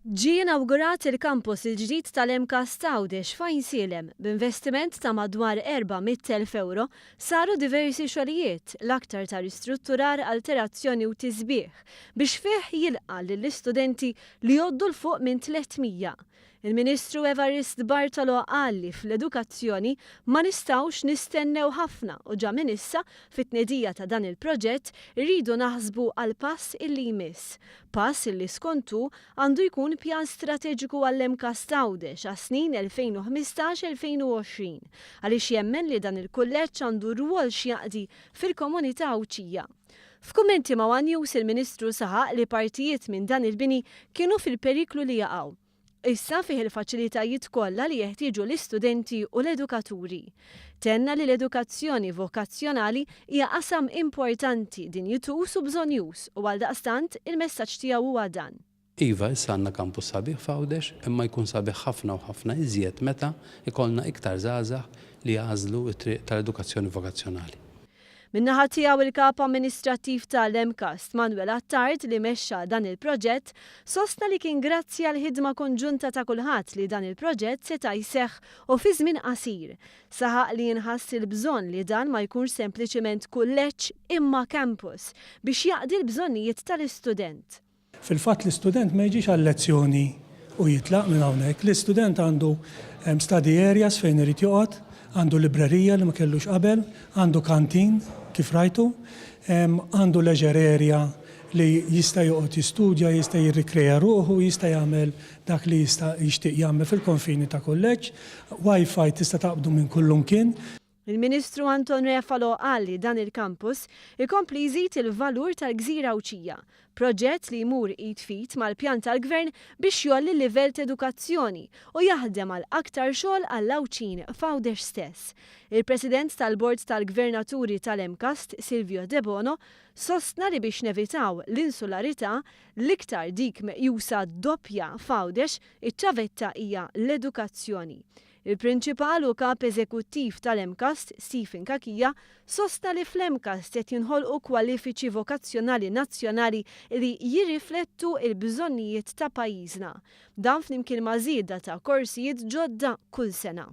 Ġie inawgurat il-kampus il-ġdid tal-MCAST Għawdex f'Għajnsielem. B'investiment ta' madwar 400,000 ewro, saru diversi xogħlijiet, l-aktar ta' ristrutturar, alterazzjoni u tisbiħ, biex fih jilqa' lill-istudenti li jgħoddu 'l fuq minn 300. Il-Ministru Evarist Bartolo qal li fl-edukazzjoni ma nistgħux nistennew ħafna u ġa minn issa, fit-tnedija ta' dan il-proġett, irridu naħsbu għall-pass illi jmiss. Pass illi skont hu għandu jkun pjan strateġiku għall-MCAST Għawdex għas-snin 2015-2020 għaliex jemmen li dan il-kulleġġ għandu rwol x'jaqdi fil-komunità Għawdxija. F'kummenti ma' one News il-Ministru saħaq li partijiet minn dan il-bini kienu fil-periklu li jaqgħu. Issa fih il-faċilitajiet kollha li jeħtieġu l-istudenti u l-edukaturi. Tenna li l-edukazzjoni vokazzjonali hija qasam importanti, dinjituż u bżonnjuż u għaldaqstant il-messaġġ tiegħu huwa dan. Iva, issa għandna campus sabiħ f'Għawdex, imma jkun sabiħ ħafna u ħafna iżjed meta jkollna iktar żgħażagħ li jagħżlu t-triq tal-edukazzjoni vokazzjonali. Min-naħa tiegħu il-Kap Amministrattiv ta' l-MCAST, Manuel Attard, li mexxa dan il-proġett, sostna li kien grazzi għall-ħidma konġunta ta' kulħadd li dan il-proġett seta' jseħħ u fi żmien qasir. Saħaq li jinħass il-bżonn li dan ma jkunx sempliċiment kulleġġ imma campus biex jaqdi l-bżonnijiet tal-istudent. Fil-fatt l-istudent ma jiġix għal lezzjoni u jitlaq minn hawnhekk. L-istudent għandu study areas fejn irid joqgħod, għandu librerija li ma kellux qabel, għandu canteen kif rajtu, għandu leisure area li jista' joqgħod jistudja, jista' jirrikreja ruħu, jista' jagħmel dak li jista' jixtieq jagħmel fil-konfini ta' kulleġġ, Wi-Fi tista' taqbdu minn kullumkien. Il-Ministru Anton Refalo qal li dan il-campus ikompli jżid il-valur tal-gżira Għawdxija, proġett li jmur id f'id mal-pjan tal-Gvern biex jgħolli l-livell t'edukazzjoni u jaħdem għal aktar xogħol għall-Għawdxin f'Għawdex stess. Il-President tal-Bord tal-Gvernaturi tal-MCAST, Silvio Debono, sostna li biex nevitaw l-insularità, l-iktar dik meqjusa doppja f'Għawdex, iċ-ċavetta hija l-edukazzjoni. Il-Prinċipal u Kap Eżekuttiv tal-MCAST, Stephen Cachia, sostna li fl-MCAST qed jinħolqu kwalifiċi vokazzjonali nazzjonali li jirriflettu l-bżonnijiet ta' pajjiżna. Dan flimkien ma' żieda ta' korsijiet ġodda kull sena.